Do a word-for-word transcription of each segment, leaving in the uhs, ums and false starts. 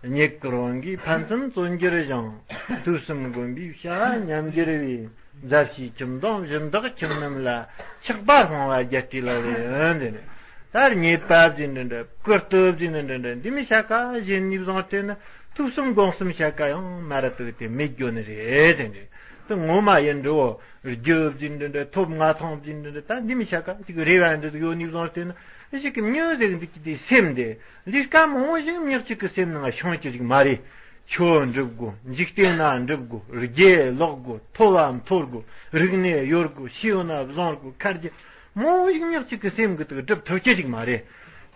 ཉིད་ཀྱི་རང་གིས་ཕན་ཚུན་བརྩོན་འགྱུར་ཞིང་། དུས་གསུམ་བསྒོམ་པའི་བྱ་བ་ཉམས་འགྱུར་བའི། མཛའ་བཤེས་ཁྱིམ་དང་སྦྱིན་བདག་ཁྱིམ་རྣམས་ལ། ཆགས་པ་སྤང་བ་རྒྱལ་སྲས་ལག་ལེན་ཟེར་ནས། ད་རྙེད་པ་ཟེར་ནི་འདྲ་འདྲ། བཀུར་སྟི་ཟེར་ནི་འདྲ་འདྲ། འདི་མི་བྱ་དགའ་གཞན་གཉིས་བཟང་སྟེ་ནི། ཐོས་བསམ་སྒོམ་གསུམ་བྱ་དགའ་ཡང་མ་ར་དུ་དེ་མེད་འགྱོ་ནི་རེད་ཟེར་ནས། དེ་ངོ་མ་ཡིན་འགྲོ། རྒྱུ་ཟེར་འདྲ་འདྲ། ཐོབ་ལྔ་ཐང་ཟེར་འདྲ་འདྲ། ད་འདི་མི་བྱ་དགའ་ཅིག་རེ་བ་འདི་ཡོད་ནི་བཟང་སྟེ་ནི། ཞིག་གི་མྱི་ཟེར་འདི་ཀྱི་དེ་སེམས་དེ། ལས་ཀ་མང་བོ་ཞིག་མྱི་གཅིག་གི་སེམས་ནང་བྱུང་རྒྱུ་ཞིག་མ་རེད། ཆོས་འགྲུབ་དགོས། འཇིག་རྟེན་ན་འགྲུབ་དགོས། རྒྱས་ཀློག་དགོས། ཐོབ་བ་འཐོར་དགོས། རིག་གནས་ཡོད་དགོས། ཤེས་ཡོན་ན་བཟང་དགོས། ཁར་གྱི་མང་བོ་ཞིག་མྱི་གཅིག་གི་སེམས་ཀྱི་དུ་སྒྲུབ་ཐུབ་རྒྱུ་ཞིག་མ་རེད།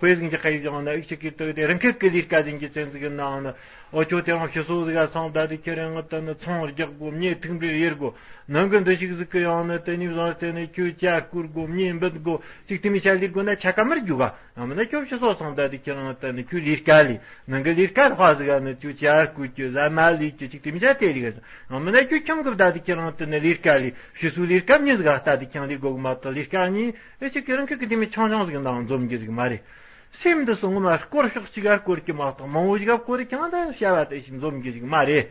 དཔེ་ཟིག་འཇོག་ག་ཡིག་ཀྱང་ན་ཨིག་ཅིག་གི་དུ་དེ་རང་ཁེར་གི་ལས་ཀ་ཟིན་གྱི་ཚན་ཟིག་གི་ནང་ན། ཨོ་ཁྱོད་དེ་རང་ཕྱི་སོ་ཟིག་ག་སོང་ད་དེ་ཁྱེད་རང་ངི་དུ་ནི་ཚོང་རྒྱག་དགོས། མྱེ་ཐིག་འབྲས་ཡེར་དགོས། ནང་གི་འདི་ཞིག་ཟིག་གི་ཡང་ནི་དེ་ནི་བཟང་སྟེ་ནི་ཁྱོད་ཇ་བསྐུར་དགོས། མྱེ་འབུད་དགོས། ཅིག་དེ་མི་ཆ་ལས་དགོས་ན་ཆ་ཀ་མར་རྒྱུག་ག་ཡང་མིན་ན་ཁྱོད་ཕྱི་སོ་སོང་ད་དེ་ཁྱེད་རང་ད་ནི་ཁྱོད་ལས་ཀ་ལས། ནང་གི་ལས་ཀ་ལྷག་ཟིག་ག་ནི་ཁྱོད་ཇ་བསྐུར་རྒྱུ། ཟ་མ་ལས་རྒྱུ། ཅིག་དེ་མི་ཆ་དེ་ལས་ཀ་ཡང་མིན་ན་ཁྱོད་ཁྱིམ་གི་ད་དེ་ཁྱེད་རང་ད་ནི་ལས་ཀ་ལས། ཕྱི་སོ་ལས་ཀ་མྱི་ཟིག་ག་ད་དེ་ཁྱེད་རང་ལས་དགོས་གི་མ་གཏོགས། ལས་ཀ་གཉིས་ཨེ་ཅིག་གི་རང་ཁེར་གི་དེ་མི་ཆུང་ཆུང་ཟིག་ནང་འཛོམས་རྒྱུ་ཟིག་མ་རེད། སེམས་འདི་སོ་ངོ་མ་སྐོར་ཤོག་གཅིག་ག་སྐོར་གྱི་མ་གཏོགས། མང་བོ་ཞིག་ག་སྐོར་ཀྱང་ད་བྱ་བ་དེ་ཞིག་འཛོམས་རྒྱུ་ཞིག་མ་རེད།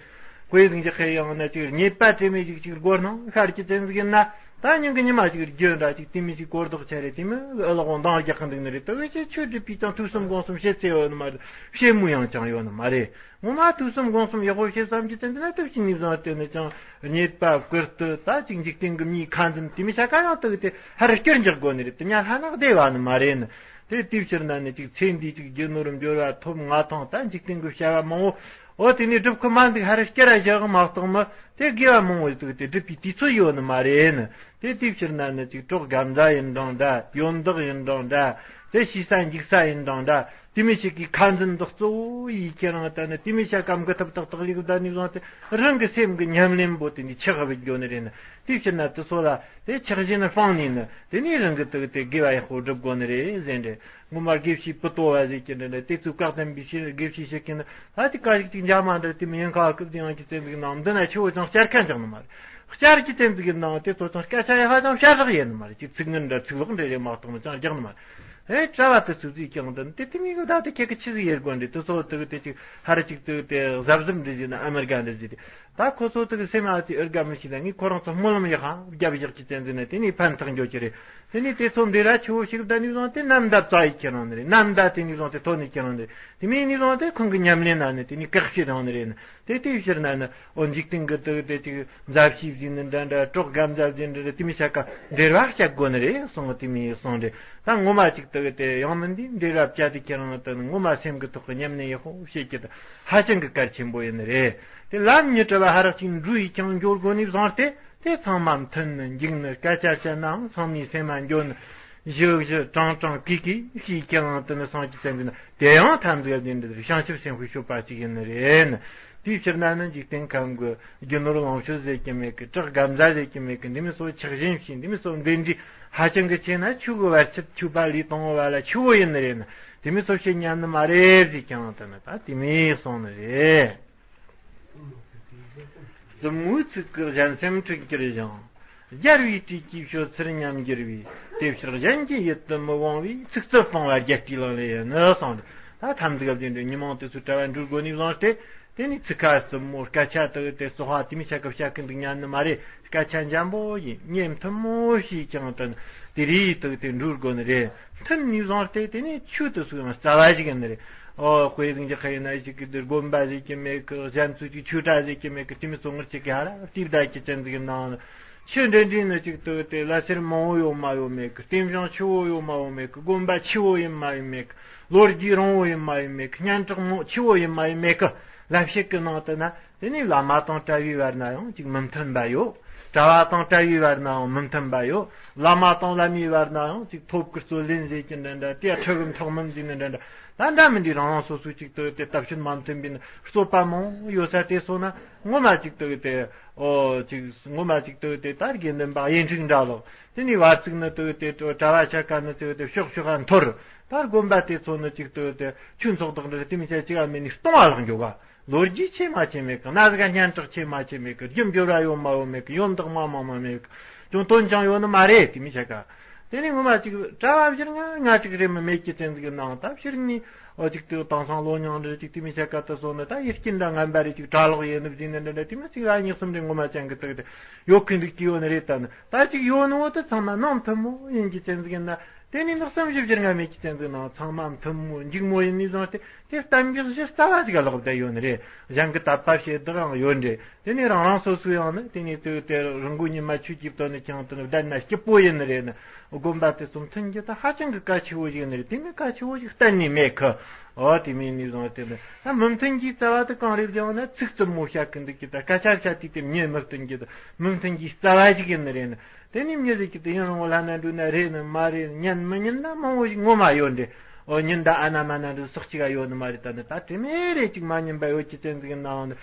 དཔེ་ཟིག་འཇོག་ག་ཡང་ན་ཅིག་རྙེད་པ་དྲི་མེད་ཅིག་ཅིག་སྒོར་ནང་ཤར་གྱི་ཚན་ཟིག་ཡིན་ན། ད་ཉིན་གི་ཉི་མ་ཅིག་རྒྱུ་འདྲ་ཅིག་དེ་མི་ཅིག་སྐོར་ལྡོག་ཆ་རེད། དེ་མི་ཨ་ལག་འོང་འདང་རྒྱག་གི་འདུག་ནི་རེད། ད་བས་ཅི་ཆོས་སྒྲུབ་པའི་ཀྱང་ཐོས་བསམ་སྒོམ་གསུམ་བྱེད་ཚེ་ཡོད་ནི་མ་རེད། བྱེད་མུས་ཡང་ཅང་ཡོད་ནི་མ་རེད། ངོ་མ་ཐོས་བསམ་སྒོམ་གསུམ་ཡག་པོ་བྱེད་བསམ་གྱི་ཚན་ཟིག་ན་ཐུབ་ཕྱིན་ནི་བཟང་སྟེ་ནི་ཅང་རྙེད་པ་བཀུར་སྟི་ད་ཅིག་འཇིག་རྟེན་གྱི་མིའི་ཁ་འཛིན་དེ་མི་ཆ་ཀ་ཡང་དུ་དེ་ཧར་སྐྱུར་འཇོག་དགོས་ནི་རེད། དེ་ཉ་ལྷ་ནག་བདེ་བ་ནི་མ་རེད་ནི། དེ་དེའི་ཕྱིར་ན་ནི་ཅིག་ཚེ་འདིའི་ཅིག་རྒྱུ་ནོར་འབྱོར་བ་ཐོབ་ལྔ་ཐང་ད་འཇིག་རྟེན་གྱི་བྱ་བ་མང་བོ། འོ་དེ་ནས་སྒྲུབ་ཁོ་མ་འདུག་ཧར་སྐྱུར་ར་བཞག་མ་གཏོགས་མི་དེ་དགེ་བ་མང་བོ་འདུག་དེ་སྒྲུབ་པའི་དུས་ཚོད་ཡོད་ནི་མ་རེད་ནི། དེ་དེའི་ཕྱིར་ན་ནི་ཅིག་གྲོགས་དགའ་མཛའ་ཡིན་རུང་འདྲ། ཡོན་བདག་ཡིན་རུང་འདྲ། དེ་ཤེས་ས་འཇིགས་ས་ཡིན་རུང་འདྲ། དེ་མི་ཞིག་གིས་ཁ་འཛིན་འདི་གཙོ་བོ་ཡིས་ཁྱེད་རང་ལྟ་ནི་དེ་མི་ཤ་སྐམ་གི་ཐབ་ཏག་ཏག་ལིག་བདའ་ནི་བཟུང་སྟེ་རང་གི་སེམས་ཀྱི་ཉམས་ལེན་པོ་དེ་འདི་ཆགས་བུད་འགྱོ་ནི་རེད་ནི། དེའི་ཕྱིར་ན་དེ་ཚོ་ལ་དེ་ཆགས་ཞེན་སྤངས་ནས་ནི་དེ་ནས་རང་གི་དུ་དེ་དགེ་བ་ཡག་པོ་སྒྲུབ་དགོ་ནི་རེད་ཟེར་འདྲེ། ངོ་མ་དགེ་བཤེས་པུ་ཏོ་བ་ཟེར་གྱི་འདྲ་འདྲ། དེ་ཚོས་བཀའ་གདམས་པའི་ཕྱིར་དགེ་བཤེས་ཤིག་གིས་ནི་ད་ཅི་ཀ་ཞིག་ཅིག་འཇག་མ་འདྲ་དེ་མི་ཡིན་ཁ་སྐུབ་དེ་ཡང་གི་བཙན་ཟིག་ནང་འདི་ན་ཆུ་བོ་ཅང་བསྐྱར་ཁ་འཇག་ནི་མ་རེད། བསྐྱར་གྱི་བཙན་ཟིག་གི་ནང་དེ་ཚོ་ཅང་སྐད་ཆ་ཡ་ཧ་ཅང་བསྐྱར་རག་ཡེ་ནི་མ་རེད། ཅིག་ཚིག་ངན་འདྲ་ཚིག་ལོག་འདྲ་རེ་མ་གཏོགས་ནི་ཅང་རྒྱག་ནི་མ་རེད། ཨེ་གྲྭ་བ་དེ་ཚོས་ཅིག་ཀྱང་འདི་དེ་དེ་མི་གི་ད་དེ་ཁྱེད་ཀྱི་ཆི་ཟིག་ཡེ་དགོ་འདི་དེ་ཚོ་དེ་གི་དེ་ཅིག་ཧ་ར་ཅིག་དེ་གི་དེ་གཟབ་གཟབ་འདྲ་ཟིག་ན་ཨ་མེ་རི་ཀ་འདྲ་ཟིག་དེ། ད་ཁོ་ཚོ་དེ་གི་སེམས་ཨ་ཙི་ཨེ་དགའ་མི་ཤེས་ད། ངས་ཁོ་རང་ཚོ་སྨོན་ལམ་ཡག་ཧ་རྒྱབ་བཞག་གི་བཙན་ཟིན་ན་དེ་ནས་ཕན་ཐོགས་འགྱོ་གི་རེད། དེ་ནས་དེ་ཚོ་འདི་ར་ཆུ་བོ་ཞིག་བདའ་ནས་བཟུང་སྟེ་ནམ་ཟླ་བཙའ་ཡི་ཁྱེད་རང་ནི་རེད། ནམ་ཟླ་དེ་ནས་བཟུང་སྟེ་ཐོན་ནི་ཁྱེད་རང་ནི་རེད། དེ་མིན་ནས་བཟུང་སྟེ་ཁོང་གི་ཉམས་ལེན་ན་ནི་དེ་ནས་བཀག་ཕྱིར་རང་ནི་རེད་ནི། དེ་དེའི་ཕྱིར་ན་ནི་ཨོ་འཇིག་རྟེན་གི་དེ་གི་དེ་ཅིག་མཛའ་བཤེས་ཟིན་ནི་འདྲ་འདྲ། གྲོགས་དགའ་མཛའ་ཟིན་འདྲ་འདྲ། དེ་མི་ཆ་ཀ་འབྲེལ་བ་བྱ་དགོ་ནི་རེད་གསུང་། དེ་མི་གསུང་རེད། ད་ངོ་མ་ཅིག་དེ་གི་དེ་ཡང་མིན་དེ་འབྲེལ་བ་བྱ་དེ་ཁྱེད་རང་ནི་དེ་ནི་ངོ་མ་སེམས་གི་ཐོག་གི་ཉམས་ལེན་ཡག་པོ་བྱེད་ཀྱི་དེ་ཧ་ཅང་གི་གལ་ཆེན་པོ་ཡིན་ནི་རེད། དེ་ལམ་མྱི་བྲལ་བ་ཧ་རག་ཅིག་འགྲོ་ཡི་ཀྱང་འབྱོར་དགོ་ནི་བཟང་སྟེ། དེ་ཚང་མ་མཐུན་ནི་འཇིག་ནི་སྐད་ཆ་བཤད་ནའང་ཚང་མའི་སེམས་མ་འགྱོ་ནི། བཞི་བཞི་དྲང་དྲང་གི་གི་ཤིག་ཀྱང་དུ་ནི་སངས་ཀྱི་བསྟན་པའི་ནི་དེ་ཡང་ཐམས་ཅད་འདི་འདིར་བྱང་ཆུབ་སེམས་དཔའི་སྤྱོད་པ་ཅིག་ཡིན་ནི་རེད་ནི། དེའི་ཕྱིར་ན་ནི་འཇིག་རྟེན་ཁམས་ཀྱི་རྒྱུ་ནོར་ལོངས་སྤྱོད་ཟེར་གྱི་མེད་གི། གྲོགས་དགའ་མཛའ་ཟེར་གྱི་མེད་གི། འདི་མི་ཚོ་ཆགས་ཞེན་བྱས། འདི་མི་ཚོ་འདི་འདྲའི་ཧ་ཅང་གི་ཆེ་ན་ཆོས་ཀྱི་བར་ཆད་ཆོས་པ་ལས་དང་བ་ལ་ཆུ་བོ་ཡིན་ནི་རེད་ནི། དེ་མི་ཚོ་བཤད་ཉན་ནི་མ་རེད་ཟེར་ཀྱང་དུ་ནི་ད་དེ་མི་གསུང་ནི་རེད། བཙུན་མོའི་ཚིག་གིས་གཞན་སེམས་འཁྲུགས་འགྱུར་ཞིང་། སྦྱར་བའི་སྤྲེལ་གྱིས་ཞོལ་ཚུལ་ཉམས་འགྱུར་བའི། དེ་ཕྱིར་གཞན་གྱི་ཡིད་དུ་མི་འོང་བའི། ཚིག་རྩུབ་སྤང་བ་རྒྱལ་སྲས་ལག་ལེན་ཡིན་ནི་གསུངས་ཏེ། ད་ཐམས་ཅད་སྐབས་དེ་འདྲའི་ཉིན་མོ་དེ་ཚོའི་གྲྭ་བ་འགྲོ་དགོ་ནི་བཟང་སྟེ། དེ་ནས་ཚིག་ཁ་རྩུབ་མོ་སྐད་ཆ་དག་དེ་བཙོག་པ་དེ་མི་ཆ་གི་བཤད་གི་འདུག་ཉན་ནི་མ་རེད། སྐད་ཆ་འཇམ་པོ་ཡིན། ཉན་མཐུན་མོ་ཞིག་ཀྱང་དྲན། དེ་རིགས་དག་དེ་འགྲོ་དགོ་ནི་རེད། མཐུན་ནི་བཟང་སྟེ་དེ་ནས་ཆོས་དེ་ཚོ་ཡང་རྩ་བ་ཞིག་ཡིན་ནི་རེད། ཨོ་དཔེ་ཟིག་འཇོག་ག་ཡིན་ན་ཞིག་གི་འདིར་དགོན་པ་ཟིག་གི་མེད་གི། གཞན་ཚོས་ཅིག་ཆོས་གྲྭ་ཟིག་གི་མེད་གི། དེ་མི་ཚོ་ངར་ཅིག་གི་ཧ་ར་ལྟེབ་ད་ཀྱི་ཅན་ཟིག་གི་ནང་ལ་ཆོས་འདྲེན་འདྲེན་ནི་ཅིག་ཏུ་དེ་ལ་སེར་མང་བོ་ཡོད་མ་ཡོད་མེད་གི། རྟེན་བཟང་ཆེ་བོ་ཡོད་མ་ཡོད་མེད་གི། དགོན་པ་ཆེ་བོ་ཡིན་མ་ཡིན་མེད་གི། ལོ་རྒྱུས་རིང་བོ་ཡིན་མ་ཡིན་མེད་གི། སྙན་གྲགས་མོ་ཆེ་བོ་ཡིན་མ་ཡིན་མེད་གི། ལབ་བཤད་གི་ནང་དུ་ན་དེ་ནི་བླ་མ་དང་གྲྭ་བའི་བར་ན་ཡང་ཅིག་མི་མཐུན་པ་ཡོད། གྲྭ་བ་དང་གྲྭ་བའི་བར་ན་ཡང་མི་མཐུན་པ་ཡོད། བླ་མ་དང་བླ་མའི་བར་ན་ཡང་ཅིག་ཐོབ་གི་རྩོད་ལེན་ཟེར་གྱི་འདྲ་འདྲ། དེ་ཁྲི་གི་མཐོ་དམན་ཟེར་ནི་འདྲ་འདྲ། ད་འདྲ་མི་འདྲའི་རང་རང་སོ་སོའི་ཅིག་ཏུ་དེ་ལྟ་བྱེད་མ་མཐུན་པའི་རྩོད་པ་མང་ཡོད་ས་དེ་སོང་ན་ངོ་མ་ཅིག་ཏུ་དེ་ཨོ་ཅིག་ངོ་མ་ཅིག་ཏུ་དེ་ད་དགེ་འདུན་པ་གཡེན་འཁྲིག་འདྲ་ལོ། དེ་ནས་བར་ཚིགས་ནི་ཏུ་དེ་གྲྭ་བ་ཆ་ག་ནི་ཏུ་དེ་ཕྱོགས་ཕྱོགས་ག་འཐོར། ད་དགོན་པ་དེ་ཚོ་ནི་ཅིག་ཏུ་དེ་ཆོས་ཚོགས་དག་འདྲ་དེ་མི་ཆ་ཅིག་ཨ་མེ་ནི་སྟོང་བ་ལྷག་འགྱོ་ག་ལོ་རྒྱུས་ཆེ་མ་ཆེ་མེད་གི། གནའ་ཟིག་ག་སྙན་གྲགས་ཆེ་མ་ཆེ་མེད་གི། རྒྱུ་འབྱོར་བ་ཡོད་མ་ཡོད་མེད་གི། ཡོན་བདག་མང་མང་མ་མེད་གི། ཅུང་དོན་ཅང་ཡོད་ནི་མ་རེད། དེ་མི་ཆ་ག་དེ་ནས་ངོ་མ་ཅིག་གྲྭ་བ་བཞིར་ང་ང་ཅིག་རེད་མི་མེད་ཀྱི་ཚན་ཟིག་གི་ནང་ད་བཞིར་ནི་ ཨོ་ཅིག་དེ་དེང་སང་ལོ་མྱང་འདྲ་ཅིག་དེ་མི་ཆ་ཀ་ད་སོང་ན་ད་ཡིད་སྐྱིད་འདྲ་ངན་པ་རེ་ཅིག་གྲྭ་ལོག་ཡིན་ནི་ཟིན་ནི་འདྲ་འདྲ་དེ་མི་ཅིག་ར་གཉིས་གསུམ་རེ་ངོ་མ་ཅན་གི་དག་དེ་ཡོད་གི་འདུག་གི་ཡོད་ནི་རེད། ད་ནི་ད་ཅིག་ཡོད་ནི་འོ་དེ་ཚང་མ་ནང་མཐུན་མོ་ཡིན་གྱི་ཅན་ཟིག་ཡིན་ན། དེ་ནི་ནག་བསམ་བཞི་བཅུ་ལྔ་མེད་ཀྱི་ཅན་ཟིག་ནང་ཚང་མ་མཐུན་མོ་འཇིགས་མོ་ཡིན་ནི་བཟང་སྟེ་དེ་གཏམ་རྒྱུད་བཞི་རྩ་བ་ཅིག་ལོག་བསྡད་ཡོད་ནི་རེད། གཞན་གི་དད་པ་བྱེད་བདག་ཡང་ཡོད་འདྲེ། དེ་ནས་རང་རང་སོ་སོའི་ཡང་ནི་དེ་ནས་དེ་དེ་རང་མགོ་ཉི་མ་ཆུ་གཅིག་ཏུ་ནི་ཀྱང་དུ་ནི་བསྡད་ན་སྐྱིད་པོ་ཡིན་ནི་རེད་ནི། དགོན་པ་དེ་ཚོ་མཐུན་རྒྱུ་ད་ཧ་ཅང་གི་གལ་ཆེ་བོ་ཞིག་ནི་རེད། དེ་ནི་གལ་ཆེ་བོ་ཞིག་གཏན་ནས་མེད་ཁི། ཨོ་དེ་མིན་ནི་བཟང་དེ་ནི་ད་མི་མཐུན་གྱི་རྩ་བ་དེ་གང་རེད་ཀྱང་ན་ཚིག་རྩུབ་མོ་བཤད་གི་འདུག་གི་ད་སྐད་ཆ་བཤད་དུས་དེ་མྱི་མི་མཐུན་གྱི་ད་མི་མཐུན་གྱི་རྩ་བ་ཞིག་ཡིན་ནི་རེད་ནི། དེ་ནི་མྱི་ཟིག་གི་དེ་ཡིན་རུང་བ་ལྷ་ན་འགྲོ་ན་རེད་ནི་མ་རེད། ཉན་མི་ཉན་ན་མང་བོ་ཞིག་ངོ་མ་ཡོད་འདྲེ། ཨོ་ཉིན་ད་ཨ་ན་མ་ན་འདི་སོག་ཅིག་ག་ཡོད་ནི་མ་རེད། ད་ནི་ད་དྲི་མེད་རེ་ཅིག་མ་ཉན་པ་ཡོད་ཀྱི་བཙན་ཟིག་ནའང་ནི་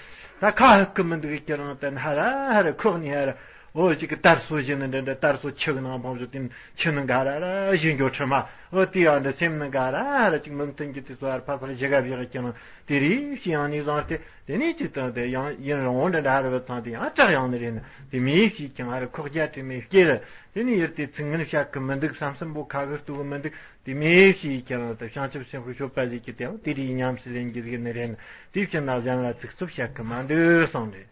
ད་ཁ་ཧུག་གི་མི་འདུག་ཁྱེད་རང་ད་ནི་ཧ་ར་ཧ་ར་ཁོག་ནི་ཧ་ར། ཨོ་ཅིག་གི་དར་སོ་བཞིན་ནི་འདྲ་འདྲ་དར་སོ་ཆུ་གི་ནང་བང་བཞུ་དེ་ཆུ་ནི་འགའ་ར་ར་བཞིན་འགྱོ་ཁྲི་མ། ཨོ་དེ་ཡང་འདྲ་སེམས་ནི་འགའ་ར་ཧ་ར་ཅིག་མི་མཐུན་གྱི་དེ་ཚོ་ཧར་ཕར་ཕར་ཞི་ག་བཞག་ཀྱང་དེ་རིགས་ཤིག་ཡང་ནི་བཟང་སྟེ། དེ་ནས་ཅིག་དང་དེ་ཡང་ཡིན་རུང་འདྲ་འདྲ་ཧ་ར་བ་ཚང་དེ་ཡང་སྐྲག་ཡང་ནི་རེད་ནི་དེ་མི་ཤིག་ཀྱང་ཧ་ར་ཁོག་རྒྱ་དྲི་མེད་སྐྱེ་ལ། དེ་ནས་ཡུལ་དེ་ཚིག་ངན་བཤད་གི་མི་འདུག་བསམ་སེམས་པོ་ཁ་གི་གཏུག་གི་མི་འདུག་དེ་མི་ཤེས་ཀྱང་ད་བྱང་ཆུབ་སེམས་ཤོད་པ་ཟིག་གི་དེའང་དེ་རིགས་ཉམས་སུ་ལེན་རྒྱུ་ཟིག་ནི་རེད། དེ་ཕྱིར་ན་གཞན་ལ་ཚིག་རྩུབ་བཤད་གི་མ་འདུག་གསུངས་རེད།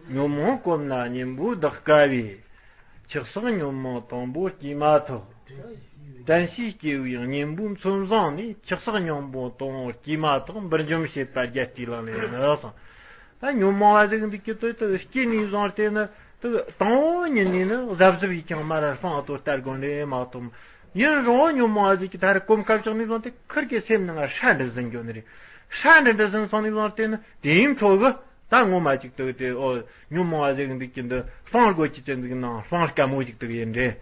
ཉོན་མོངས་གོམས་ན་གཉེན་པོ་བདག་དཀའ་བས། ཆགས་སོགས་ཉོན་མོངས་དང་པོ་སྐྱེ་མ་ཐུབ། དྲན་ཤེས་སྐྱེ་བའི་གཉེན་པོ་མཚོན་བཟུང་ནས་ཆགས་སོགས་ཉོན་མོངས་དང་པོ་སྐྱེ་མ་ཐུབ། འབུར་འཇོམས་བྱེད་པ་རྒྱལ་སྲས་ལག་ལེན་ཡིན་གསུངས། ད་ཉོན་མོངས་པ་ཟིག་འདུག་གི་དོ་དོ་སྐྱེ་ནས་བཟུང་སྟེ་ནི་དོ་དང་པོ་ཉིད་ནས་ནི་གཟབ་གཟབ་ཡིས་ཀྱང་མ་ར་སྤང་དོ་ལྟར་དགོན་ལས་མ་གཏོང་། ཡིན་རུང་ཉོན་མོངས་པ་ཟིག་གི་ད་རེ་གོམ་ཁ་བཅག་ནས་བཟུང་སྟེ་ཁིར་གི་སེམས་ནང་ཧྲ་འདྲ་ཟིན་འགྱོ་ནི་རེད། ཧྲ་འདྲ་འདྲ་ཟིན་སོང་ནས་བཟུང་སྟེ་ནི་དེའི་འཕྲོ་གི་ད་ངོ་མ་ཅིག་དོ་དེ་ཨོ་ཉོན་མོངས་པ་ཟིག་འདུག་གི་འདི་སྤང་དགོས་ཀྱི་ཅན་ཟིག་ནང་སྤང་དཀའ་མོ་ཅིག་དོ་ཡིན་འདྲེ།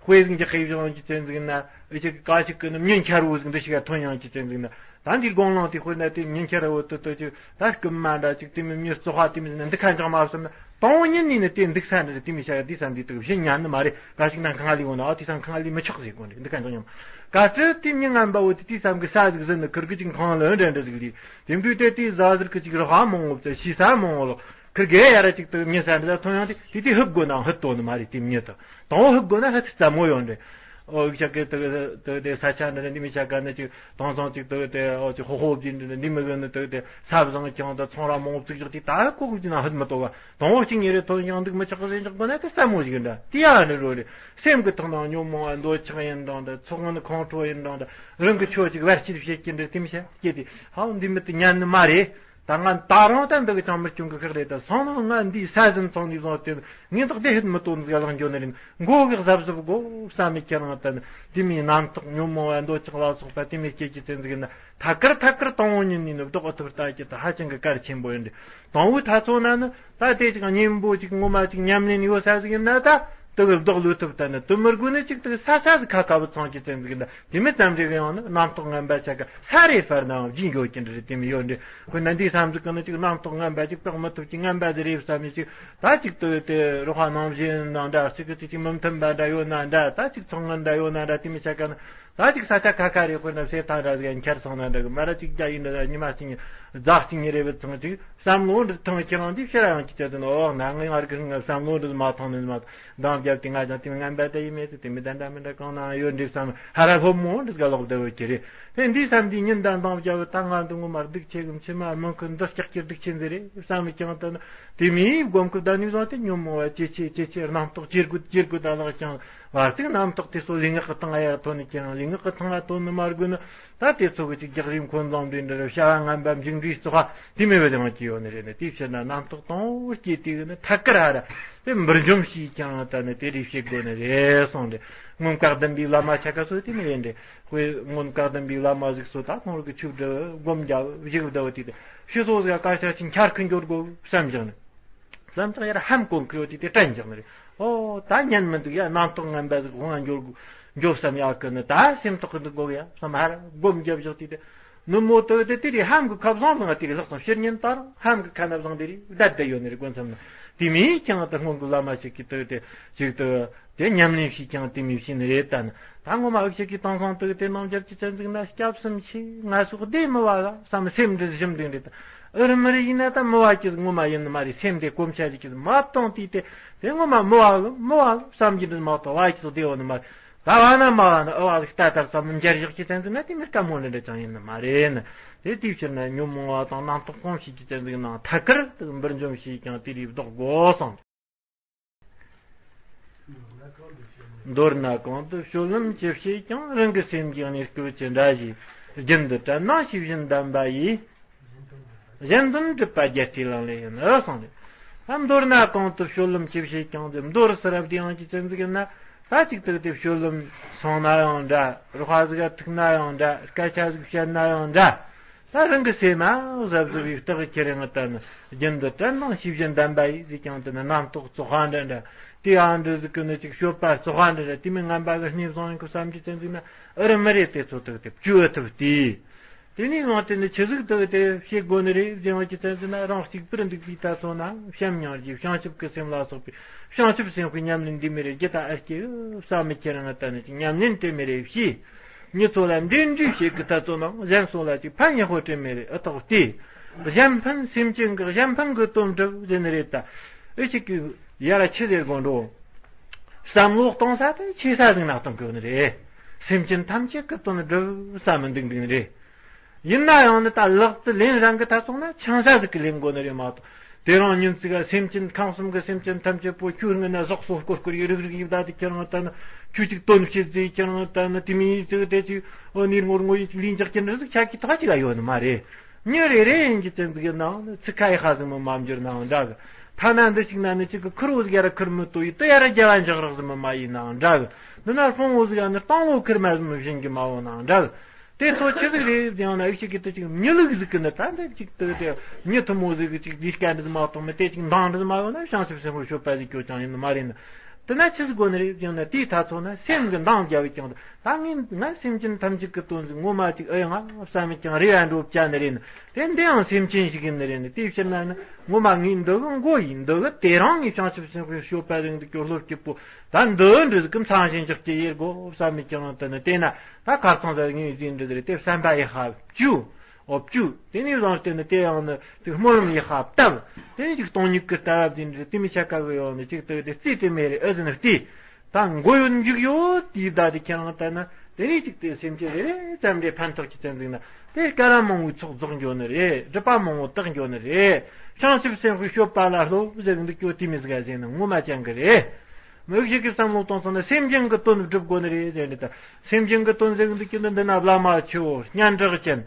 དཔེ་ཟིག་འཇོག་གི་བཞག་གི་ཅན་ཟིག་ན་ཨི་ཅིག་ག་ཅིག་གི་ནི་མྱི་འཁྱར་བོ་ཟིག་འདི་ཞིག་ག་ཐོན་ཡང་ཅི་ཅན་ཟིག་ན། ད་འདི་དགོང་ལང་དེ་དཔེར་ན་དེ་མྱི་འཁྱར་བོ་དུ་དུ་ཅིག་ད་སྐུ་མ་འདྲ་ཅིག་དེ་མི་མྱི་བཙོག་པ་དེ་མི་ཟིག་ན་འདི་ཁ་འཇོག་མ་བསམ་ན་དང་པོ་ཉིད་ནས་ནི་དེ་འདུག་ས་འདྲ་དེ་མི་བྱ་དེ་བསམ་དེ་དུ་བཞིན་ཉན་ནི་མ་རེད། ག་ཅིག་ན་ཁང་ལི་འོ་ན་ཨ་དེ་སང་ཁང་ལི་མི་ཆོག་ཟིག་གོ་འདི་འདི་ཁ་འཇོག་ཉམས་ག་ཚོད་དེ་མྱི་ངན་པ་བོ་དེ་དེ་བསམ་གི་ས་ཟིག་ཟིན་ནི་ཁིར་གི་ཅིག་ཁང་ལ་འདྲ་འདྲ་ཟིག་ལི་དེ་འདུག་དེ་དེ་ཟ་ཟིར་གི་ཅིག་རོགས་ཨ་མང་བོ་བཙལ་ཤི་ས་མང་བོ་ལོ། ཁིར་གེ་ཡ་ར་ཅིག་ཏུ་མྱི་ས་འདྲ་ཐོན་ཡང་དེ་དེ་དེ་ཧུབ་དགོས་ནའང་ཧུད་དོ་ནི་མ་རེད། དེ་མྱི་དང་དང་བོ་ཧུབ་དགོས་ན་ཧུད་ཙམ་མོ་ཡོང་རེད། ཨོ་ཤ་ཀེ་ཏུ་ཏུ་དེ་ས་ཆ་འདི་ར་འདི་མི་ཆ་ག་ནི་ཅིག་དང་སང་ཅིག་ཏུ་དེ་ཨོ་ཅིག་ཧོ་ཧོ་བྱིན་འདི་འདི་མི་གི་ནི་ཏུ་དེ་ས་བཟང་ཀྱང་ད་ཚོང་ར་མང་བཙུགས་ཅིག་དེ་ད་ཁོ་ཁུག་ཅིག་ན་ཧུད་མི་དོ་བ་དང་བོ་གཅིག་ཉེ་རེ་ཐོན་ཡང་འདུག་མི་ཆག་གི་ཟིན་ཅིག་དགོས་ན་དེ་ཙམ་མོ་ཞིག་འདྲ་དེ་ཡ་ནི་རོ་རེད། སེམས་ཀྱི་ཐོག་ནང་ཉོན་མོངས་པ་འདོད་ཆགས་ཡིན་རང་འདྲ་ཚོགས་ངན་ཁོང་ཁྲོ་ཡིན་རང་འདྲ་རང་གི་ཆོས་ཅིག་བར་ཆད་བྱེད་ཀྱི་འདྲ་དེ་མི་ཤ་སྐྱེ་དེ་ཧའོ་འདི་མི་དུ་ཉན་ནི་མ་རེད། ད་ང་ད་རུང་ད་འདི་གི་ཅང་མི་སྐྱོང་གི་ཁག་རེད། ད་སང་ནང་ང་འདིའི་ས་ཟིན་ཚང་ནས་བཟུང་སྟེ་ངས་བདག་བདེ་ཧེད་མི་སྟོན་ཟིག་ལག་འགྱོ་ནི་རིན་མགོ་གི་གཟབ་གཟབ་དགོ་བསམ་མི་ཁྱེད་རང་ད་ནི་དེ་མིའི་རྣམ་རྟོག་ཉོན་མོངས་པ་འདོད་ཆགས་ལ་སོགས་པ་དེ་མི་སྐྱེ་ཀྱི་ཚན་ཟིག་ན་ཐད་ཀར་ཐད་ཀར་དང་བོ་ཉིད་ནས་ནི་བདག་ཨ་ཐུར་ལྟ་ཀྱི་ད་ཧ་ཅང་གི་གལ་ཆེན་པོ་ཡིན་ཏེ། དང་བོའི་ཐ་ཚོ་ན་ནི་ད་དེ་ཅིག་གཉེན་པོ་ཅིག་ངོ་མ་ཅིག་ཉམས་ལེན་ཡོད་ས་ཟིག་ཡིན་ན་ད་དེ་གི་བདག་ལུས་ཐུབ་ད་ནི་དུ་མི་དགོས་ནི་ཅིག་དེ་ས་ས་ཟིག་ཁ་ཁ་བུ་ཚང་ཀྱི་ཚན་ཟིག་ཡིན་ད། དེ་མི་ཙམ་རེ་གི་ཡང་ན་རྣམ་རྟོག་ངན་པ་ཆ་ག་ས་རེ་ཕར་ནའང་བརྗིད་འགྱོ་གི་འདྲ་རེད། དེ་མི་ཡོད་འདྲ་དཔེར་ན་འདི་བསམ་གཟིགས་གི་ནི་ཅིག་རྣམ་རྟོག་ངན་པ་ཅིག་བཏགས་མི་ཐུབ་ཀྱི་ངན་པ་ཟིག་རེད་བསམ་ནས་ཅིག་ད་ཅིག་ཏུ་དེ་རོགས་པ་ནང་བཞིན་ནང་འདྲ་ཅིག་གི་ཅིག་ཅིག་མི་མཐུན་པ་འདྲ་ཡོད་ན་འདྲ་ད་ཅིག་ཚོང་ངན་འདྲ་ཡོད་ན་འདྲ་དེ་མི་ཆ་ག་ན་ད་ཅིག་ས་ཆ་ཁ་ཁ་རེ་དཔེར་ན་སེ་ཐང་འདྲ་ཟིག་འཁྱར་སོང་ན་འདྲ་གི་མ་ར་ཅིག་རྒྱ་ཡིན་འདྲ་ཉི་མ་གཅིག་རྫ་གཅིག་རེ་བུད་སོང་ཅིག་བསམ་བློ་འདི་ཐང་ཁྱེད་རང་འདི་ཕྱིར་ཡང་ཅིག་བྱས་དུ་ནོ་ང་ངའི་ངར་གི་བསམ་བློ་འདི་མ་ཐང་ནས་མ། འདང་བརྒྱབ་སྟེ་ང་ཅང་དེ་ངན་པ་དེ་ཡིན་མེད་དེ་དེ་མི་དན་འདྲ་མི་འདྲ་གང་ན་ཡོད་འདྲི་བསམ་ཧ་ར་ལྷོ་མོ་འདི་ག་ལོག་བསྡད་ཡོད་ཀྱི་རེད། དེ་འདི་བསམ་དུས་ཉིན་དང་འདང་བརྒྱབ་ད་ང་འདི་ངོ་མ་སྡུག་ཆེ་གི་མཆི་མ་མི་ཁུ་འདི་སྐྱག་ཀྱི་སྡུག་ཆེན་ཟིག་རེད་བསམ་མི་ཀྱང་ད་ནི་དེ་མིའི་སྒོམ་ཁུ་ད་ནི་བཟང་སྟེ་ཉོན་མོངས་པ་ཇེ་ཆེ་ཇེ་ཆེ་རྣམ་རྟོག་ཇེ་རྒུད་ཇེ་རྒུད་ད་ལག་ཀྱང་བར་དུ་རྣམ་རྟོག་དེ་ཚོ་ལུས་ངག་གི་ཐང་ཡ་ཐོན་ནི་ཀྱང་ལུས་ངག་གི་ཐང་ཡ་ཐོན་ནི་མ་དགོས་ནི། ད་དེ་ཚོ་གི་ཅིག་རྒྱག་རིམ་འཁོན་སློང་འདི་འདྲ་བྱ་བ་ངན་པ་མཇུག་འབྲས་བཙོག་པ་དེ་མེད་པ་དེ་མང་གི་ཡོད་ནི་རེད་ནི། དེའི་ཕྱིར་ན་རྣམ་རྟོག་དང་པོ་སྐྱེས་དུས་ནི་ཐད་ཀར་ཧ་ར་དེ་འབུར་འཇོམས་ཤིག་ཀྱང་ད་ནི་དེ་རིགས་བྱེད་དགོས་ནི་རེད་གསུངས་ཏེ། མངོན་བཀའ་གདམས་པའི་བླ་མ་ཆ་ག་སོ་དེ་མི་རེད་འདྲེ། དཔེ་མངོན་བཀའ་གདམས་པའི་བླ་མ་ཟིག་སོ་ད་ཁོང་རིག་གི་ཆུ་བསྒྲུབ་སྒོམ་རྒྱབ་བཞུགས་བསྡད་པ་དེ་དེ་ཕྱི་སོ་ཟིག་ག་ཤ་ཅིག་འཁྱར་ཁུ་འགྱོ་དགོས་བསམ་བཞག་ནི། བསམ་ཐག་ཡར་ཧམ་གོང་གི་ཡོད་དེ་དེ་དྲན་བཞག་ནི་རེད། ཨོ་ད་ཉན་མི་འདུག་ཡ། རྣམ་རྟོག་ངན་པ་ཟིག་དབང་འགྱོ་འགྱོ་བསམ་ཡག་གི་ནི་ད་སེམས་ཐོག་གི་འདུག་དགོས་ཡ་བསམ་ཧར་སྒོམ་རྒྱབ་བཞག་དེ་དེ་ནུབ་མོ་དུ་དེ་དེ་རེད། ཧམ་གི་ཁ་བཟང་བཟང་དེ་རེད། ལྷག་ཙམ་ཕྱིར་ཉིན་ལྟར་ཧམ་གི་ཁ་ན་བཟང་དེ་རེད་བསྡད་བསྡད་ཡོད་ནི་རེད། དགོན་མཚམས་ན་དེ་མིན་ཀྱང་ད་སྔོན་གི་བླ་མ་ཞིག་གི་དུ་དེ་ཅིག་དུ་དེ་ཉམས་ལེན་ཞིག་ཀྱང་དེ་མི་བྱེད་ནི་རེད། ད་ནི་ད་ངོ་མ་འུ་ཅག་གི་དེང་སང་དུ་དེ་ནང་འཇབ་ཀྱི་ཚན་ཟིག་ན་སྐྱབས་སུ་མཆི་ང་སོགས་བདེ་མི་བ་ལ་བསམ་སེམས་འདི་ཞིམ་འདི་འདྲེ་ད་ཨུ་རུ་མི་རི་ཡིན་ན་ད་མི་བ་ཀྱི་ངོ་མ་ཡིན་ནི་མ་རེད། སེམས་དེ་གོམས་ཆ་ཞིག་གི་མ་བཏང་དུས་དེ་དེ་ངོ་མ་མི་བ་གི་མི་བ་གི་བསམ་གྱི་འདི་མ་གཏོགས་བ་ཀྱི་སོགས་བདེ་བ་ནི་མ་རེད། ད་བ་ན་མ་བ་ན་ཨ་བ་ཟིག་ལྟ་ལྟར་ཙམ་འབྱར་བཞག་གི་ཚན་ཟིག་ན་དེ་མི་དཀའ་མོ་འདྲ་འདྲ་ཅང་ཡིན་ནི་མ་རེད་ནི། དེ་དེའི་ཕྱིར་ན་ཉོན་མོངས་པ་དང་རྣམ་རྟོག་གང་ཞིག་གི་ཚན་ཟིག་ནང་ཐད་ཀར་དུ་འབུར་འཇོམས་བྱས་ཀྱང་དེ་ལས་ལྡོག་དགོས་གསུངས། མདོར་ན་གང་དུ་སྤྱོད་ལམ་ཅི་བྱེད་ཀྱང་། རང་གི་སེམས་ཀྱི་གནས་སྐབས་ཀྱི་འདྲ་ཞིག་རྒྱུན་དུ་དྲན་ན་ཤེས་བཞིན་ལྡན་པ་ཡིས། གཞན་དོན་སྒྲུབ་པ་རྒྱལ་སྲས་ལག་ལེན་ཡིན་ཨ་གསུངས་ནས། ད་མདོར་ན་གང་དུ་སྤྱོད་ལམ་ཅི་བྱེད་ཀྱང་ཟེར། མདོར་ཟེར་བ་དེ་ཡང་ཅི་ཙམ་ཟིག་ཡིན་ན། ད་ཅིག་ཏུ་དེ་སྤྱོད་ལམ་སོང་ན་ཡང་འདྲ། རོགས་པ་ཟིག་ག་ཐུག་ན་ཡང་འདྲ། སྐད་ཆ་ཟིག་བཤད་ན་ཡང་འདྲ། ད་རང་གི་སེམས་མ་གཟབ་གཟབ་ཡིག་རྟགས་ཁྱེར་ཡང་ལྟ་ན་རྒྱུན་དུ་དྲན་ནང་ཤེས་བཞིན་ལྡན་པ་ཡིས་ཟེར་ཀྱང་དེ་ནི་རྣམ་རྟོག་བཙོག་པ་འདྲ་འདྲ། དེ་ཨ་འདྲ་ཟིག་གི་ནི་ཅིག་སྤྱོད་པ་བཙོག་པ་འདྲ་འདྲ། དེ་མིན་ངན་པ་གི་སྣེ་བཟུང་ཡིན་གི་བསམ་གྱི་ཙམ་ཟིག་ན་ཨ་རི་མི་རེད། དེ་ཚོ་དག་དེ་བཅོས་ཐུབ་སྟེ། དེ་ནས་བཟུང་སྟེ་ནི་ཆི་ཟིག་དག་དེ་བྱེད་དགོས་ནི་རེད་ཟེར་བ་གྱི་ཚན་ཟིན་ན། རང་གཅིག་པུར་འདུག་པའི་ད་ཚོ་ན་བྱམས་སྙིང་རྗེ་བྱང་ཆུབ་ཀྱི་སེམས་ལ་སོགས་པའི་བྱང་ཆུབ་སེམས་དཔའི་ཉམས་ལེན་འདི་མི་རེད་ཀྱི་ད་ཨ་སྐྱེ་བསམ་མི་ཁྱེར་ང་ད་ནི་ཅིག་ཉམས་ལེན་དེ་མི་རེད་བྱས། མྱི་ཚོ་ལ་འབྲེལ་འདྲིས་བྱེད་ཀྱི་ད་ཚོ་ན་གཞན་སོགས་ལ་ཅིག་ཕན་ཡག་པོ་དྲན་མི་རེད། ཨ་ཐོག་སྟེ་གཞན་ཕན་སེམས་ཅན་གྱི་གཞན་ཕན་གྱི་དོན་སྒྲུབ་ཟེར་ནི་རེད། ད་ཨི་ཅིག་གི་ཡ་ར་ཆི་ཟེར་དགོས་འགྲོ། བསམ་བློ་གཏོང་ས་དེ་ཆེ་ས་ཟིག་ན་གཏོང་དགོས་ནི་རེད། སེམས་ཅན་ཐམས་ཅད་ཀྱི་དོན་སྒྲུབ་བསམ་མི་འདུག་འདུག་ནི་རེད། ཡིན་ན་ཡང་ནི་ད་ལག་ཏུ་ལེན་རང་གི་ད་སོང་ན་ཆང་ས་ཟིག་གི་ལེན་དགོས་ནི་རེད་མ་གཏོགས། དེ་རང་ཉིན་ཙིག་ག་སེམས་ཅན་ཁམས་གསུམ་གི་སེམས་ཅན་ཐམས་ཅད་པོ་ཁྱོད་སྔོན་ན་ཟོག་གསོ་སྐོར་སྐོར་ཡི་རིག་རིག་ཡི་བདག་དེ་ཁྱེད་རང་ད་ན་ཁྱོད་ཅིག་དོན་བྱེད་ཟེར་ཁྱེད་རང་ད་ན་དེ་མིན་ཡི་ཙིག་དེ་ཅིག་ཨོ་ནི་ངོར་ངོ་ཡི་ལིན་འཇག་ཅན་རེ་ཟིག་ཆགས་ཀྱི་ཐག་ཅིག་ལ་ཡོད་ནི་མ་རེད། མྱི་རེ་རེ་ཡིན་གྱི་ཙན་ཙིག་གི་ནང་ནི་ཚིག་ཁ་ཡི་ཧ་ཟིག་མི་མ་འགྱུར་ནའང་འདྲ་གི། ཐ་ན་འདི་ཅིག་ན་ནི་ཅིག་གི་ཁུར་བོ་ཟིག་ཡ་ར་ཁུར་མི་ཏོ་ཡི་དུ་ཡ་ར་རྒྱ་བ་འཇག་རག་ཟིག་མི་མ་ཡིན་ནའང་འདྲ་གི། འདི་ན་སྤོང་བོ་ཟིག་ཡ་ནི་སྟོང་ལོ་ཁུར་མ་ཟིག་མི་བྱིན་གྱི་མ་བོ་ནའང་འདྲ་གི། དེ་ཚོ་ཆི་ཟིག་རེད་ཟེར་ཡང་ན་ཨུ་ཞིག་གི་དུ་ཅིག་མྱི་ལུག་ཟིག་གི་ནི་ད་འདི་ཅིག་དུ་དེ་མྱི་ཐུ་མོ་ཟིག་གི་ཅིག་ལས་ཀ་འདི་མ་གཏོང་མི་དེ་ཅིག་འདང་འདི་མ་ཡོང་ན་བྱང་ཆུབ་སེམས་དཔའི་སྤྱོད་པ་ཟིག་སྐྱོ་ཅང་ཡིན་ནི་མ་རེད་ནི། དེ་ན་ཆི་ཟིག་དགོས་ནི་རེད་ཟེར་ན། དེའི་ཐ་ཚོ་ན་སེམས་ཀྱི་འདང་རྒྱབ་ཀྱང་ད་ངས་ང་སེམས་ཅན་ཐམས་ཅད་ཀྱི་དོན་ཟིག་ངོ་མ་ཅིག་ཨེ་ཡང་བསམ་མི་ཀྱང་རེ་བ་འགྲོ་བྱ་ནི་རེད་ནི། དེ་འདི་ཡང་སེམས་ཅན་ཞིག་ཡིན་ནི་རེད་ནི། དེའི་ཕྱིར་ན་ནི་ངོ་མ་ངས་འདི་གི་མགོ་ཡིན་འདི་གི་དེ་རང་ངས་བྱང་ཆུབ་སེམས་དཔའི་སྤྱོད་པ་ཟིག་འདི་སྐྱོ་སློབ་སྐྱིད་པོ་ད་འདི་འདྲ་ཟིག་གི་མཚང་ཞིང་འཇག་ཀྱི་ཡེར་དགོ་བསམ་མི་ཀྱང་དེ་ནི་དེ་ན་ད་གར་ཚང་ཟ་ངས་ཟིན་འདྲ་ཟིག་རེད། དེ་བསམ་པ་ཡི་ཧ་བཅུ། འོ་བཅུ། དེ་ནས་བཟུང་སྟེ་ནི་དེ་ཡང་ནི་དེ་སྨོན་ལམ་ཡི་ཧ་བཏབ། དེ་ནས་ཅིག་སྟོང་ཉིད་ཀྱི་ལྟ་བ་དེ་འདྲ་དེ་མི་ཆ་ག་གི་ཡོང་ནི་ཅིག་དེ་དེ་རྩིས་དེ་མེད་རེད། ཨ་ཟིན་རྟི། ད་མགོ་ཡོད་མཇུག་ཡོད་དེའི་བདག་དེ་ཁྱེད་རང་ལྟ་ན་དེ་ནས་ཅིག་དེ་སེམས་ཅན་རེ་རེ་ཙམ་རེ་ཕན་ཐོགས་ཀྱི་བསྟན་འཛིན་ན་དེ་སྐལ་བ་མང་བོའི་ཚོགས་རྫོགས་འགྱོ་ནི་རེད། སྒྲིབ་པ་མང་བོ་དག་འགྱོ་ནི་རེད། བྱང་ཆུབ་སེམས་དཔའི་སྤྱོད་པ་ལ་སློབ་ཟེར་གི་འདུག་ཀྱོ་དེ་མི་ཟིག་ག་ཟེར་ན་ངོ་མ་ཅང་གི་རེད། མི་ཞིག་གི་བསམ་བློ་གཏོང་ཙང་ན་སེམས་ཅན་གྱི་དོན་སྒྲུབ་དགོས་ནི་རེད་ཟེར་ནི་ད། སེམས་ཅན་གྱི་དོན་ཟེར་གི་འདུག་ཀྱི་འདི་འདི་ན་བླ་མ་ཆེ་བོ་སྙན་གྲགས་ཅན་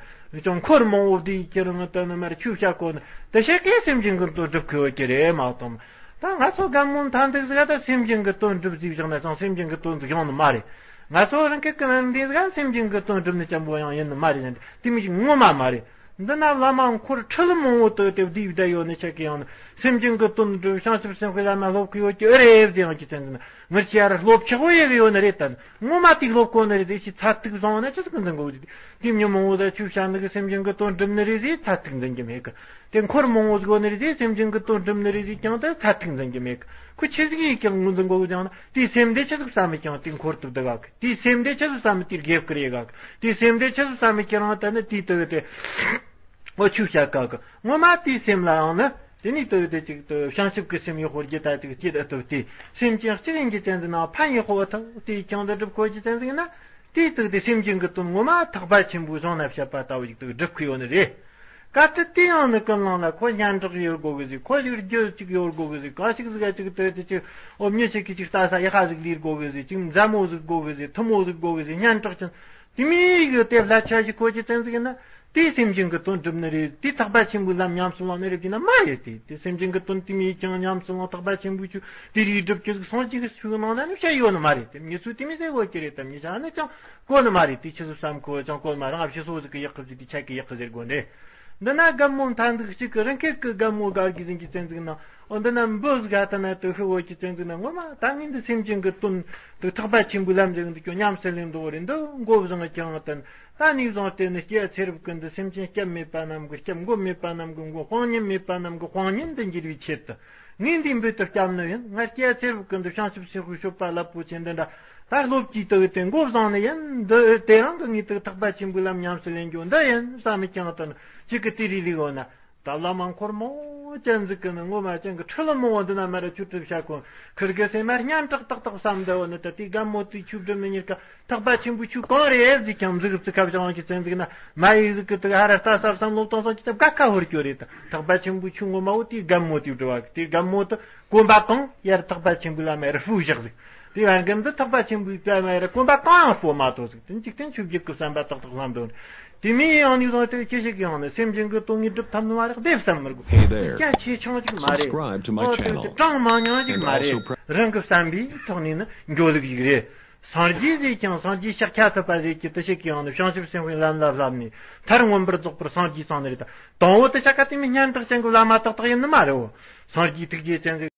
ཅུང་འཁོར་མང་བོ་བསྡུས་ཀྱི་རང་ད་ནི་མར་ཆུ་བྱ་གོ་ནི་དེ་ཤེས་ཀའི་སེམས་ཅན་གྱི་དོན་སྒྲུབ་ཁུལ་ཡོད་ཀྱི་རེད་མ་གཏོང་། ད་ང་ཚོ་རྒན་མོ་མཐའ་འདུག་ཟིག་ད་སེམས་ཅན་གྱི་དོན་སྒྲུབ་ཟིག་བཞག་ན་ཅང་སེམས་ཅན་གྱི་དོན་ཟིག་ཡོང་ནི་མ་རེད། ང་ཚོ་རང་སྐད་ཀྱི་མི་འདི་ཟིག་སེམས་ཅན་གྱི་དོན་སྒྲུབ་ནི་ཅང་པོ་ཡང་ཡིན་ནི་མ་རེད་ཟེར་ནི་དེ་མི་ཞིག་ངོ་མ་མ་རེད། འདི་ན་བླ་མ་འཁོར་ཁྲི་ལ་མང་བོ་དུ་དེ་བསྡུས་བསྡད་ཡོད་ནི་ཆ་གི་ཡང་ན་སེམས་ཅན་གྱི་དོན་སྒྲུབ་བྱང་ཆུབ་སེམས་དཔའི་བླ་མ་སློབ་ཀྱི་ཡོད་ཀྱི་ཨེ་རེད་ཟེར་ཡང་ཅི་ཙན་ཙན་ངར་ཅི་ཡར་སློབ་ཆགས་པོ་ཡེ་གི་ཡོད་ནི་རེད་དམ། ངོ་མ་དེ་སློབ་གོ་ནི་རེད་དེ་ཅི་ཚ་ཐིག་བཟང་ན་ཅི་ཟིག་གི་འཛིན་གོ་དེ་མྱི་མང་བོ་ད་ཆུ་བྱ་ནི་གི་སེམས་ཅན་གྱི་དོན་སྒྲུབ་ནི་རེད་ཟེར་ཚ་ཐིག་འཛིན་གྱི་མེད་གི། དེ་འཁོར་མང་བོ་ཟིག་གོ་ནི་རེད་ཟེར་སེམས་ཅན་གྱི་དོན་སྒྲུབ་ནི་རེད་ཟེར་ཀྱང་ད་ཚ་ཐིག་འཛིན་གྱི་མེད་གི། ཁོ་ཆི་ཟིག་ཡིན་ཀྱང་ངོ་འཛིན་གོ་གི་ཀྱང་ན་དེའི་སེམས་དེ་ཆི་ཟིག་བསམ་མི་ཀྱང་དེ་འཁོར་དུ་བསྡུ་ག་གི། དེའི་སེམས་དེ་ཆི་ཟིག་བསམ་མི་དེར་དགེ་བཀུར་ཡེ་ག་གི། དེའི་སེམས་དེ་ཆི་ཟིག་བསམ་མི་ཁྱེད་རང་ད་ནི་དེའི་ལྟ་བུ་དེ། འོ་ཆུ་བྱ་ག་གི། ངོ་མ་དེའི་སེམས་ལའང་ནི་དེ་ནི་ལྟ་བུ་དེ་ཅིག་ཏུ་བྱང་ཆུབ་ཀྱི་སེམས་ཡོད་དགོས་རྒྱུ་ད་ཅིག་སྐྱེད་ཨ་ཐུབ་དེ། སེམས་ཅན་གཅིག་ཡིན་གྱི་ཅན་ཟིན་ན་ཕན་ཡོད་དགོས་ཐུབ་དེ་ཀྱང་དུ་སྒྲུབ་དགོས་ཀྱི་ཅན་ཟིན་ན། དེའི་སྟེང་དེ་སེམས་ཅན་གྱི་དོན་ངོ་མ་ཐེག་པ་ཆེན་པོའི་གཞུང་ན་བཤད་པ་ལྟ་བུ་ཞིག་ཏུ་སྒྲུབ་ཁུལ་ཡོད་ནི་རེད། སྐབས་དེ་དེ་ཡང་ནི་ཀུན་སློང་ལ་ཁོ་སྙན་གྲགས་ཡོད་དགོས་གི་ཟིག་ཁོ་ཞིག་རྒྱུ་ཅིག་ཡོད་དགོས་གི་ཟིག་གང་ཞིག་ཟིག་ཅིག་ལྟོས་དེ་ཅིག་འོ་མྱི་ཞིག་གིས་ཅིག་ལྟ་ས་ཡག་པ་ཟིག་ལས་དགོས་གི་ཟིག་ཅིག་མཛའ་མོ་ཟིག་དགོས་གི་ཟིག་ཐུ་མོ་ཟིག་དགོས་གི་ཟིག་སྙན་གྲགས་ཅན་དེ་མིན་གི་དེ་ལ་ཆ་ཞིག་ཁོ་ཅི་ཙན་ཟིག་ཡིན་ན་དེའི་སེམས་ཅན་གྱི་དོན་སྒྲུབ་ནི་རེད། དེའི་ཐེག་པ་ཆེན་པོའི་ལམ་ཉམས་སུ་བླང་ནི་རེད་ཅེ་ན་མ་རེད། དེ་དེ་སེམས་ཅན་གྱི་དོན་དེ་མིན་ཀྱང་ཉམས་སུ་བླང་ཐེག་པ་ཆེན་པོའི་ཆོས་དེ་རིགས་སྒྲུབ་ཀྱི་ཟིག་སོང་ཅིག་ཞུ་གནང་ན་ནི་བཤད་ཡོད་ནི་མ་རེད། དེ་མྱི་ཚོས་དེ་མི་ཟེར་གོ་གི་རེད་དམ་མྱི་ཆ་ནི་ཅང་། གོ་ནི་མ་རེད། དེ་ཆི་ཟིག་བསམ་གོ་ཅང་གོ་མ་རང་ཨ་ཕྱི་སོ་ཟིག་གི་ཡག་གི་ཟིག་དེ་ཆ་གི་ཡག་གི་ཟེར་གོ་ནི། འདི་ན་རྒན་མོ་མཐའ་འདུག་གཅིག་གི་རང་སྐད་ཀྱི་རྒན་མོ་དགའ་གི་ཟིན་གྱི་ཙན་ཟིག་ན་འོ་འདི་ན་འབུ་ཟིག་ཨ་ད་ན་དུ་ཤི་བོ་གི་ཙན་ཟིག་ན་ངོ་མ་ད་ངས་འདི་སེམས་ཅན་གི་དོན་དུ་ཐེག་པ་ཆེན་པོའི་ལམ་ཟེར་འདི་ཀྱང་ཉམས་སུ་ལེན་འདུག་རེད། འདི་མགོ་བཟང་ཀྱང་ད་ད་ནས་བཟུང་སྟེ་ནི་སྐྱེ་ཚེ་རབས་ཀུན་ཏུ་སེམས་ཅན་སྐྱབས་མེད་པ་རྣམས་ཀྱི་སྐྱབས། མགོན་མེད་པ་རྣམས་ཀྱི་མགོན། དཔང་ཉམས་མེད་པ་རྣམས་ཀྱི་དཔང་ཉམས་དུ་འགྱུར་བའི་ཆེད་དུ། ངས་འདི་འབུལ་དུ་བསྐྱབས་ནི་ཡིན། ང་སྐྱེ་ཚེ་རབས་ཀུན་ཏུ་བྱང་ཆུབ་སེམས་དཔའི་སྤྱོད་པ་རླབས་པོ་ཆེ་འདི་འདྲ་ད་སློབ་ཀྱིས་དུ་དེ་མགོ་བཟང་ནི་ཡིན། འདི་དེ་རང་གི་ངས་དུ་ཐེག་པ་ཆེན་པོའི་ལམ་ཉམས་སུ་ལེན་རྒྱུ་འདི་ཡིན་བསམ་མི་ཀྱང་དུ་ཅིག་གི་དེ་རིགས་ལུགས་འོ་ན་ད་བླ་མ་འཁོར་མོ་ ཅན་ཟིག་གི་ནི་ངོ་མ་ཅན་གི་ཁྲི་ལ་མོ་བ་འདི་ན་མ་ར་ཆུ་གྲུབ་བྱ་གོ། ཁིར་གི་སེམས་མ་སྙན་གྲགས་ཏག་ཏག་བསམ་འདི་བ་ནི་ད་དེ་རྒན་མོ་དེ་ཆུ་སྒྲུབ་མི་ཉེར་ཀ་ཐག་པ་ཆེན་པོའི་ཆུ་གང་རེད་ཟིག་ཀྱང་མཛུག་གི་བརྩི་ཁ་བྱང་གི་ཅན་ཟིག་ན་མ་ཡིག་ཟིག་གི་དེ་ཧ་ར་ལྟ་ས་བསམ་བློ་བཏང་ས་ཅི་ད་དགའ་ཁ་ཧོར་སྐྱོ་རེད། ད་ཐག་པ་ཆེན་པོའི་ཆུ་ངོ་མ་བོ་དེ་རྒན་མོ་དེ་སྒྲུབ་བ་གི་དེ་རྒན་མོ་དེ་གོམ་པ་གང་ཡར་ཐག་པ་ཆེན་པོའི་ལ་མ་ར་ཧྥུ་བཞག་ཟིག་དེ་བར་གི་འདི་ཐག་པ་ཆེན་པོའི་རྩ་མ་ར་གོམ་པ་གང་ཡང་སྤོ་མ་ཐོག་ཟིག་དེ་འཇིག་རྟེན་ཆོས་བརྒྱད་ཀྱི་བསམ་པ་ཏག་ཏག་བསམ་འདོད། དེ་མིན་ཡང་ནི་བཟང་དེ་ཅི་ཞིག་ཡང་ནི་སེམས་ཅན་གྱི་དོན་ངེས་སྒྲུབ་ཐབས་ནི་མ་རེད་བདེ་བསམ་མི་དགོས། Hey there. སྐྱ་ཆེ་ཆུང་ཞིག་མ་རེད། Subscribe to my ཨོ་དེ་channel. དེ་གྲངས་མང་ཉུང་ཞིག་And མ་རེད། Also pre- རང་གི་བསམ་པའི་ཐོག་ནས་ནི་འགྲོ་ལུགས་ཞིག་རེད། སངས་རྒྱས་ཟེར་ཀྱང་སངས་རྒྱས་ཤཱཀྱ་ཐུབ་པ་ཟེར་གྱི་དེ་ཞིག་ཡང་ནི་བྱང་ཆུབ་སེམས་དཔའི་ལམ་ལ་བསླབ་ནས་མཐར་མངོན་པར་རྫོགས་པར་སངས་རྒྱས་ཚང་ནི་རེད། ད་དང་བོ་དེ་ཤ་ཀ་དེ་མི་སྙན་གྲགས་ཅན་གྱི་བླ་མ་ཏག་ཏག་ཡིན་ནི་མ་རེད། འོ། སངས་རྒྱས་ཐུགས་རྗེ་ཅན་ཟེར།